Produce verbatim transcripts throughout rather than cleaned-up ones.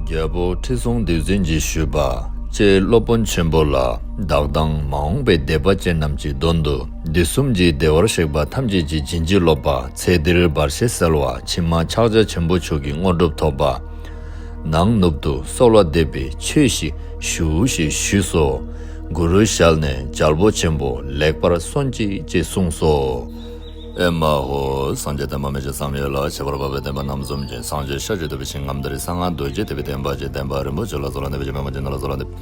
རྒྱལ་པོ་ཁྲི་སྲོང་ལྡེའུ་བཙན་གྱིས་ཞུས་པ། ཅེས་སློབ་དཔོན་ཆེན་པོ་ལ་བདག་དང་མ་འོངས་པའི་སྡེ་པ་ཅན་རྣམས་ཀྱི་དོན་དུ་དུས་གསུམ་གྱི་བདེ་བར་གཤེགས་པ་ཐམས་ཅད་ཀྱིས་བྱིན་གྱིས་རློབ་པ་ཚེ་འདིར་བར་ཆད་སེལ་བ་ཕྱི་མ་ཕྱག་རྒྱ་ཆེན་པོ་མཆོག་གི་དངོས་གྲུབ་ཐོབ་པ། ནང་ནུབ་ཏུ་གསོལ་བ་འདེབས་པའི་ཆོས་ཤིག་ཞུ་ཞེས་ཞུས་སོ། གུ་རུའི་ཞལ་ནས་རྒྱལ་པོ་ཆེན་པོ་ལེགས་པར་གསོན་ཅིག་ཅེས་གསུངས་སོ། ཨེ་མ་ཧོ། སངས་རྒྱས་བསྟན་པ་མི་ཕྱེད་བསམ་ཡས་ལ། ཁྱད་པར་འཕགས་པའི་བསྟན་པ་རྣམ་གསུམ་གྱི། སངས་རྒྱས་ཤཱཀྱ་ཐུབ་པའི་ཞིང་ཁམས་འདིར། གསང་སྔགས་རྡོ་རྗེ་ཐེག་པའི་བསྟན་པ་གྱི་བསྟན་པ་རིན་པོ་ཆེ་ལ་གསོལ་བ་འདེབས་པའི་ཕྱིར་མ་མ་བྱིན་ལ་གསོལ་བ་འདེབས།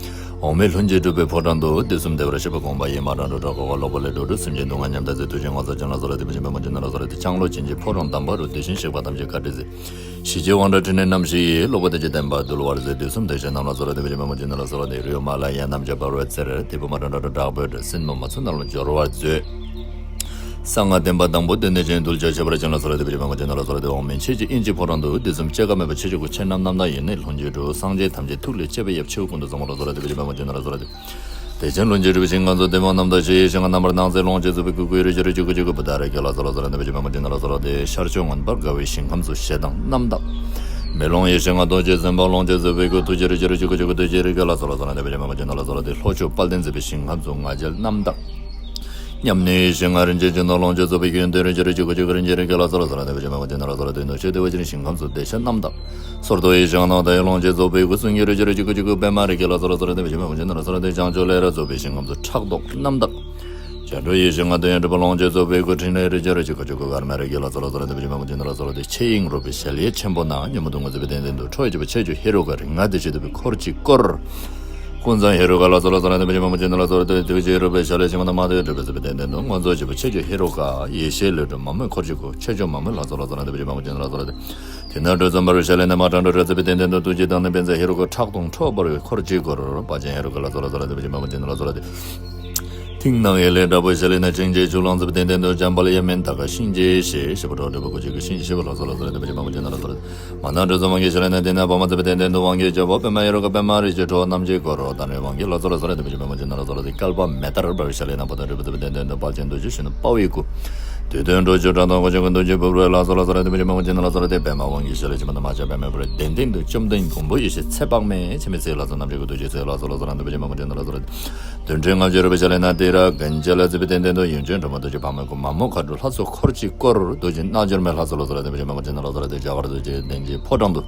འོག་མིན་ལྷུན་གྱིས་གྲུབ་པའི་ཕོ་བྲང་དུ། དུས་གསུམ་བདེ་བར་གཤེགས་པ་དགོངས་པ་ཡིས། མ་གྲངས་དྲུག་སྒྲ་འཁོར་བ། གློ་བུར་ལས་སྒྲོལ་གྲུབ་སེམས་ཅན་སྡུག་བསྔལ་ཉམས་དག་མཛད། ཐུགས་རྗེའི་ངོ་མཚར་བྱིན་ལ་གསོལ་བ་འདེབས་པའི་ཕྱིར་མ་མ་བྱིན་ལ་གསོལ་བ་འདེབས། ལྕང་ལོ་ཅན་གྱི་ཕོ་བྲང་དམ་པ་རུ། དེ་བཞིན་གཤེགས་པ་ཐམས་ཅད་བཀའ་དྲིན་གཟིགས། ཞི་བྱེད་དབང་དྲག་ཕྲིན་ལས་རྣམ་བཞི་ཡིས། གློ་བུར་དོན་བྱེད་བསྟན་པ་འདུལ་བར་མཛད། དུས་གསུམ་བདེ་གཤེགས་རྣམས་ལ་གསོལ་བ་འདེབས་པའི་ཕྱིར་མ་མ་བྱིན་ལ་གསོལ་བ་འདེབས། རོལ་མོའི་ལ་ཡ་རྣམས་ཀྱང་འབར་བའི་རྩེར། ཐིགས་པ་མ་གྲངས་དྲུག་སྒྲ་བོད་སྲིན་མོ་མ་ཚུགས་རྣམས་ལ་སྦྱོར་བར་མཛོད། གསང་སྔགས་བསྟན་པ་དང་པོ་སྟོན་ནས་ཀྱང་། གདུལ་བྱ་ཁྱད་པར་ཅན་ལ་གསོལ་བ་འདེབས་པའི་ཕྱིར་མ་མ་བྱིན་ལ་གསོལ་བ་འདེབས། འོག་མིན་ཆོས་ཀྱི་དབྱིངས་ཀྱི་ཕོ་བྲང་དུ། དུས་གསུམ་སྐྱེ་འགག་མེད་པ་ཆོས་ཀྱི་སྐུ། ཆོས་རྣམས་རྣམ་དག་ཡེ་ནས་ལྷུན་གྱིས་གྲུབ། སངས་རྒྱས་ཐམས་ཅད་ཐུགས་ལས་སྐྱེས་པའི་ཡབ། ཆེ་བ་ཀུན་ཏུ་བཟང་པོ་ལ་གསོལ་བ་འདེབས་པའི་ཕྱིར་མ་མ་བྱིན་ལ་གསོལ་བ་འདེབས། བདེ་ཆེན་ལྷུན་གྱིས་གྲུབ་པའི་ཞིང་ཁམས་སུ། ལྟེ་བ་རྣམ་དག་ཆོས་ཡི་ཞིང་ཁམས། རྣམ་པར་སྣང་མཛད་ཀློང་ཆེན་རྫོགས་པའི་སྐུ། སྐུ་ཡི་རིགས་ཀྱི་རིགས་ཀྱི་སྐུ་མཆོག་གུ་བདག་རེ་ཁྱེད་ལ་གསོལ་བ་གསོལ་བ་འདེབས་པའི་ཕྱིར་མ་མ་བྱིན་ལ་གསོལ་བ་འདེབས། ཤར་ཕྱོགས་མངོན་པར་དགའ་བའི་ཞིང་ཁམས་སུ། ཞེ་སྡང་རྣམ་དག་མེ་ལོང་ཡི་ཞིང་ཁམས། རྡོ་རྗེ་སེམས་དཔའ་ཀློང་ཆེན་རྫོགས་པའི་སྐུ། ཐུགས་ཀྱི་རིགས་ཀྱི་རིགས་ཀྱི་སྐུ་མཆོག་གུ་བདག་རེ་ཁྱེད་ལ་གསོལ་བ་གསོལ་བ་འདེབས་པའི་ཕྱིར་མ་མ་བྱིན་ལ་གསོལ་བ་འདེབས། ལྷོ་ཕྱོགས་དཔལ་ལྡན་མཛེས་པའི་ཞིང་ཁམས་སུ། ང་རྒྱལ་རྣམ་དག་མཉམ་གནས་ཡི་ཞིང་ཁམས། རིན་ཆེན་ཆུ་ནོར་ཀློང་ཆེན་རྫོགས་པའི་སྐུ། ཡོན་ཏན་རིགས་ཀྱི་རིགས་ཀྱི་སྐུ་མཆོག་གུ། རིན་ཆེན་རིགས་ཀྱི་ལ་གསོལ་བ་གསོལ་བ་འདེབས་པའི་ཕྱིར་མ་མ་བྱིན་ལ་གསོལ་བ་འདེབས། ནུབ་ཕྱོགས་བདེ་བ་ཅན་ཞིང་ཁམས་སུ། བདེ་གཤེགས་རྣམ་དག་སོར་མདོ་ཡི་ཞིང་ཁམས། རྣམ་དག་ཀློང་ཆེན་རྫོགས་པའི་སྐུ། གསུང་གི་རིགས་ཀྱི་རིགས་ཀྱི་སྐུ་མཆོག་གུ། པདྨ་རིགས་ཀྱི་ལ་གསོལ་བ་གསོལ་བ་འདེབས་པའི་ཕྱིར་མ་མ་བྱིན་ལ་གསོལ་བ་འདེབས། བྱང་ཆུབ་ལས་རབ་རྫོགས་པའི་ཞིང་ཁམས་སུ། ཕྲག་དོག་རྣམ་དག་བྱ་གྲུ་ཡི་ཞིང་ཁམས། དོན་ཡོད་གྲུབ་པ་ཀློང་ཆེན་རྫོགས་པའི་སྐུ། ཕྲིན་ལས་རིགས་ཀྱི་རིགས་ཀྱི་སྐུ་མཆོག་གུ། ཨར་མའི་རིགས་ཀྱི་ལ་གསོལ་བ་གསོལ་བ་འདེབས་པའི་ཕྱིར་མ་མ་བྱིན་ལ་གསོལ་བ་འདེབས། ཆོས་དབྱིངས་རོལ་པའི་གཞལ་ཡས་ཆེན་པོ་ན། ཉོན་མོངས་སྡུག་བསྔལ་རྩུབ་པའི་གདན་སྟེང་དུ། ཁྲོ་བོས་བསྐྱོད་པའི་ཆོས་ཀྱི་ཧེ་རུ་ཀ། རིགས་ལྔ་བདེ་གཤེགས་ཐུབ་པའི་འཁོར་གྱིས་བསྐོར། ཀུན་བཟང་ཧེ་རུ་ཀ་ལ་གསོལ་བ་གསོལ་བ་འདེབས་པའི་ཕྱིར་མ་མ་བྱིན་ལ་གསོལ་བ་འདེབས། ཐུགས་རྗེ་རོལ་པའི་གཞལ་ཡས་ཆེན་པོ་ན། མ་དག་རོལ་པའི་རྩུབ་པའི་གདན་སྟེང་དུ། མངོན་རྫོགས་སྤྱོད་པའི་ཆོས་ཀྱི་ཧེ་རུ་ཀ། ཡེ་ཤེས་ལས་གྲུབ་མ་མོའི་འཁོར་གྱིས་བསྐོར། ཆོས་སྐྱོང་མ་མོ་ལ་གསོལ་བ་གསོལ་བ་འདེབས་པའི་ཕྱིར་མ་མ་བྱིན་ལ་གསོལ་བ་འདེབས། དེ་ན་གྲོལ་ཚངས་འབར་བའི་གཞལ་ཡས་ན། མ་གྲངས་དྲུག་སྒྲ་རྩུབ་པའི་གདན་སྟེང་དུ། ཐུགས་རྗེ་བདག་ནི་བེང་མཛད་ཧེ་རུ་ཀ། ཁྲག་འཐུང་ཁྲོ་བོས་འབར་བའི་འཁོར་གྱིས་བསྐོར། དཔལ་ཆེན་ཧེ་རུ་ཀ་ལ་གསོལ་བ་གསོལ་བ་འདེབས་པའི་ཕྱིར་མ་མ་བྱིན་ལ་གསོལ་བ་འདེབས། མཐིང་ནག་ཡེ་ལེ་འདྲ་པོ་གཞལ་ཡས་ན། ཅིང་ཅེས་ཆུ་ཀླུང་རྩུབ་པའི་གདན་སྟེང་དུ། འཇམ་དཔལ་ཡབ་མེས་དར་དཀར་གཤིན་རྗེའི་གཞལ་ཡས་ཞབས་པད་འགྲོ་འགྲུབ་པའི་སྐུ་མཆོག་གུ། གཤིན་རྗེ་གཤེད་པ་ལ་གསོལ་བ་གསོལ་བ་འདེབས་པའི་ཕྱིར་མ་མ་བྱིན་ལ་གསོལ་བ་འདེབས། མ་གྲངས་དྲུག་རྩུབ་དབང་གི་གཞལ་ཡས་ན། དེ་ན་བ་མ་རྩུབ་པའི་གདན་སྟེང་དུ། དབང་གི་རྒྱལ་པོ་པདྨ་ཡེ་རུ་ཀ། པདྨ་རིགས་ཀྱི་ཁྲོ་བོ་རྣམས་ཀྱིས་བསྐོར། དར་ནག་དབང་གི་ལ་གསོལ་བ་གསོལ་བ་འདེབས་པའི་ཕྱིར་མ་མ་བྱིན་ལ་གསོལ་བ་འདེབས། བསྐལ་པ་མེ་ལྟར་འབར་བའི་གཞལ་ཡས་ན། ཕོ་བྲང་དྲུག་པ་རྩུབ་པའི་གདན་སྟེང་དུ། དཔལ་ཆེན་རྡོ་རྗེ་གཞོན་ནུ་དཔའ་བོའི་སྐུ། བདུད་དོན་གྲོགས་བཅུ་དགྲ་གདོན་དཀོན་མཆོག་གུ། མདུན་གྱི་སྤུབས་རོལ་ལ་གསོལ་བ་གསོལ་བ་འདེབས་པའི་ཕྱིར་མ་མ་བྱིན་ལ་གསོལ་བ་འདེབས། པདྨ་དབང་གི་གཞལ་ཡས་ཕྱི་མ་དུ། མ་ཆེན་པདྨའི་སྦུབས་རོལ་གདན་སྟེང་དུ། བཅོམ་ལྡན་མགོན་པོ་ཡེ་ཤེས་ཚེ་དཔག་མེད། འཆི་མེད་ཚེའི་ལྷ་ཚོགས་རྣམས་ཀྱི་སྐུ། རྡོ་རྗེ་ཚེ་ལ་གསོལ་བ་གསོལ་བ་འདེབས་པའི་ཕྱིར་མ་མ་བྱིན་ལ་གསོལ་བ་འདེབས། བདུན་ཕྲག་ལྔ་བཅུ་རོལ་པའི་གཞལ་ཡས་ན། ཏི་ར་གན་ཇ་ལ་རྩུབ་པའི་གདན་སྟེང་དུ། ཡོན་ཏན་སྒྲོལ་མ་རྡོ་རྗེ་ཕག་མོའི་སྐུ། མ་མོ་མཁའ་འགྲོ་ལྷ་ཚོགས་འཁོར་གྱིས་བསྐོར། རྡོ་རྗེ་རྣལ་འབྱོར་མའི་ལྷ་ཚོགས་ལ་གསོལ་བ་འདེབས་པའི་ཕྱིར་མ་མ་བྱིན་ལ་གསོལ་བ་འདེབས། རྒྱ་གར་རྡོ་རྗེ་གདན་གྱི་ཕོ་བྲང་དུ།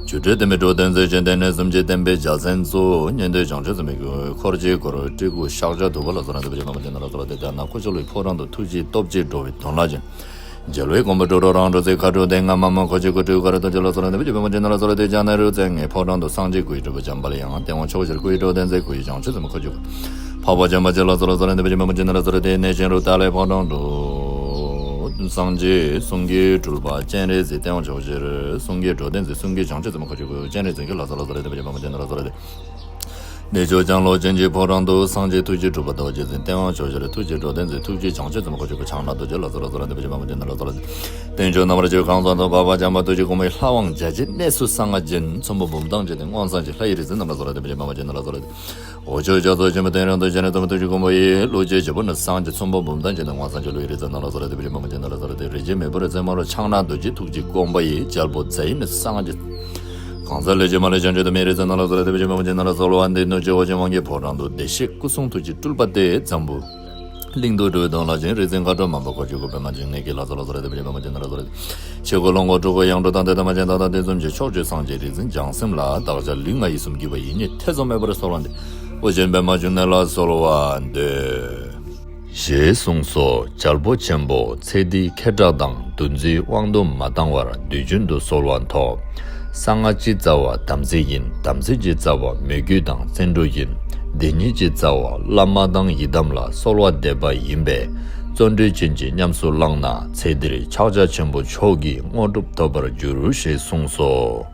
སྒྱུ་འཕྲུལ་བརྟན་པའི་འགྲོ་དོན་མཛད་ཅིང་། བསྟན་གནས་སུམ་ཅུ་བསྟན་པའི་རྒྱལ་མཚན་གཙོ། མཉན་ཡོད་བྱང་ཆུབ་སེམས་དཔའི་སྐུ། འཁོར་གྱིས་བསྐོར། སྤྲུལ་སྐུ་ཤཱཀྱ་ཐུབ་པ་ལ་གསོལ་བ་འདེབས་པའི་ཕྱིར་མ་མ་བྱིན་ལ་གསོལ་བ་འདེབས། རྒྱ་ནག་ཀུ་ཤ་ལུའི་ཕོ་བྲང་དུ། ཐུགས་རྗེའི་སྟོབས་ཀྱིས་འགྲོ་བའི་དོན་ལ་བྱོན། རྒྱལ་བའི་དགོངས་པ་སྒྲོལ་གྲོགས་རང་གྲོལ་མཛད། མཁའ་འགྲོ་གདན་ལྔ། མ་མོ་འཁོར་གྱིས་བསྐོར། སྤྲུལ་སྐུ་ཀ་ར་རྡོ་རྗེ་ལ་གསོལ་བ་འདེབས་པའི་ཕྱིར་མ་མ་བྱིན་ལ་གསོལ་བ་འདེབས། རྒྱ་ནག་རུ་རྩེ་ལྔའི་ཕོ་བྲང་དུ། སངས་རྒྱས་སྐུ་ཡི་སྤྲུལ་པ་འཇམ་དཔལ་དབྱངས། སྟེས་དབང་ཕྱོགས་བཞིར་སྐུ་ཡི་འགྲོ་དོན་མཛད། སྐུ་ཡི་བྱང་ཆུབ་སེམས་དཔའ་འཁོར་གྱིས་བསྐོར། འཕགས་པ་འཇམ་དཔལ་རྗེ་ལ་གསོལ་བ་འདེབས་པའི་ཕྱིར་མ་མ་བྱིན་ལ་གསོལ་བ་འདེབས། གནས་ཆེན་རུ་ཏཱ་ལའི་ཕོ་བྲང་དུ། སངས་རྒྱས་གསུང་གི་སྤྲུལ་པ་སྤྱན་རས་གཟིགས། སྟེས་དབང་ཕྱོགས་བཞིར་གསུང་གི་འགྲོ་དོན་མཛད། གསུང་གི་བྱང་ཆུབ་སེམས་དཔའ་འཁོར་གྱིས་བསྐོར། སྤྱན་རས་གཟིགས་ཀྱི་ལ་གསོལ་བ་འདེབས་པའི་ཕྱིར་མ་མ་བྱིན་ལ་གསོལ་བ་འདེབས། གནས་མཆོག་ལྕང་ལོ་ཅན་གྱི་ཕོ་བྲང་དུ། སངས་རྒྱས་ཐུགས་ཀྱི་སྤྲུལ་པ་རྡོ་རྗེ་འཛིན། སྟེས་དབང་ཕྱོགས་བཞིར་ཐུགས་རྗེའི་འགྲོ་དོན་མཛད། ཐུགས་རྗེའི་བྱང་ཆུབ་སེམས་དཔའ་འཁོར་གྱིས་བསྐོར། ཕྱག་ན་རྡོ་རྗེ་ལ་གསོལ་བ་འདེབས་པའི་ཕྱིར་མ་མ་བྱིན་ལ་གསོལ་བ་འདེབས། རྟེན་མཆོག་རྣམ་པར་རྒྱལ་བའི་ཁང་བཟང་དུ། འཕགས་པ་འཇམ་དཔལ་རྡོ་རྗེ་གོང་མའི་ལྷ་དབང་བརྒྱ་བྱིན་གནས་སུ་གསང་སྔགས་བརྒྱུད། ཚོམ་བུ་འབུམ་དང་བཅས་ཏེ། མངོན་སངས་རྒྱས་ལྷ་ཡི་རིག་འཛིན་རྣམས་ལ་གསོལ་བ་འདེབས་པའི་ཕྱིར་མ་མ་བྱིན་ལ་གསོལ་བ་འདེབས། འོག་ཕྱོགས་རྒྱ་མཚོ་ཆེན་པོའི་གདན་རིང་དུ། སྤྱན་རས་གཟིགས་དམ་པའི་ཐུགས་ཀྱི་དགོངས་པ་ཡིས། ཀླུ་རྒྱལ་བྱེད་པོ་ནི་སངས་རྒྱས། ཚོམ་བུ་འབུམ་དང་བཅས་ཏེ། མངོན་སངས་རྒྱས་ཀླུ་ཡི་རིག་འཛིན་རྣམས་ལ་གསོལ་བ་འདེབས་པའི་ཕྱིར་མ་མ་བྱིན་ལ་གསོལ་བ་འདེབས། རིན་ཆེན་མེ་འབར་རྩེ་མོ་རུ། ཕྱག་ན་རྡོ་རྗེ་ཐུགས་ཀྱི་དགོངས་པ་ཡིས། རྒྱལ་པོ་ཛཱ་ཡི་ནི་སངས་རྒྱས། གང་ཟག་ལས་ཀྱི་མ་ལུས་བྱང་ཆུབ་ཐོབ། མིའི་རིག་འཛིན་རྣམས་ལ་གསོལ་བ་འདེབས་པའི་ཕྱིར་མ་མ་བྱིན་ལ་གསོལ་བ་འདེབས། ནུབ་ཕྱོགས་ཨོ་རྒྱན་དབང་གི་ཕོ་བྲང་དུ། བདེ་གཤེགས་སྐུ་གསུང་ཐུགས་ཀྱི་སྤྲུལ་པ་སྟེ། འཛམ་བུ་གླིང་དུ་སྤྲུལ་པའི་དོན་ལ་བྱོན། རིག་འཛིན་མཁའ་འགྲོ་མང་པོ་འཁོར་གྱིས་བསྐོར། པདྨ་འབྱུང་གནས་ཀྱི་ལ་གསོལ་བ་འདེབས་པའི་ཕྱིར་མ་མ་བྱིན་ལ་གསོལ་བ་འདེབས། ཆོས་སྐུ་ལོངས་སྐུ་སྤྲུལ་སྐུ་ཡང་སྤྲུལ་དང་། དེ་དང་མ་ཆེན་དག་དང་དེ་གསུམ་གྱི། ཕྱོགས་བཅུའི་སངས་རྒྱས་རིག་འཛིན་བྱང་སེམས་ལ། བདག་ཅག་ལུས་ངག་ཡིད་གསུམ་བསྒྱུར་བ་ཡིས། ཉིད་ཐེ་ཚོམ་མེད་པར་གསོལ་བ་འདེབས། ཨོ་རྒྱན་པདྨ་འབྱུང་གནས་ལ་གསོལ་བ་འདེབས། ཞེས་གསུངས་སོ། རྒྱལ་པོ་ཆེན་པོ་ཚེ་འདིའི་ཁེ་གྲགས་དང་འདུ་འཛིའི་དབང་དུ་མ་བཏང་བར་དུས་རྒྱུན་དུ་གསོལ་བ་ཐོབ། གསང་སྔགས་ཀྱི་རྩ་བ་དམ་ཚིག་ཡིན། དམ་ཚིག་གི་རྩ་བ་མོས་གུས་དང་བརྩོན་འགྲུས་ཡིན། དེ་ཉིད་ཀྱི་རྩ་བ་བླ་མ་དང་ཡི་དམ་ལ་གསོལ་བ་འདེབས་པ་ཡིན་པས། བརྩོན་འགྲུས་ཅན་གྱིས་ཉམས་སུ་བླངས་ན་ཚེ་འདིར་ཕྱག་རྒྱ་ཆེན་པོ་མཆོག་གི་དངོས་གྲུབ་ཐོབ་པར་འགྱུར་ཞེས་གསུངས་སོ།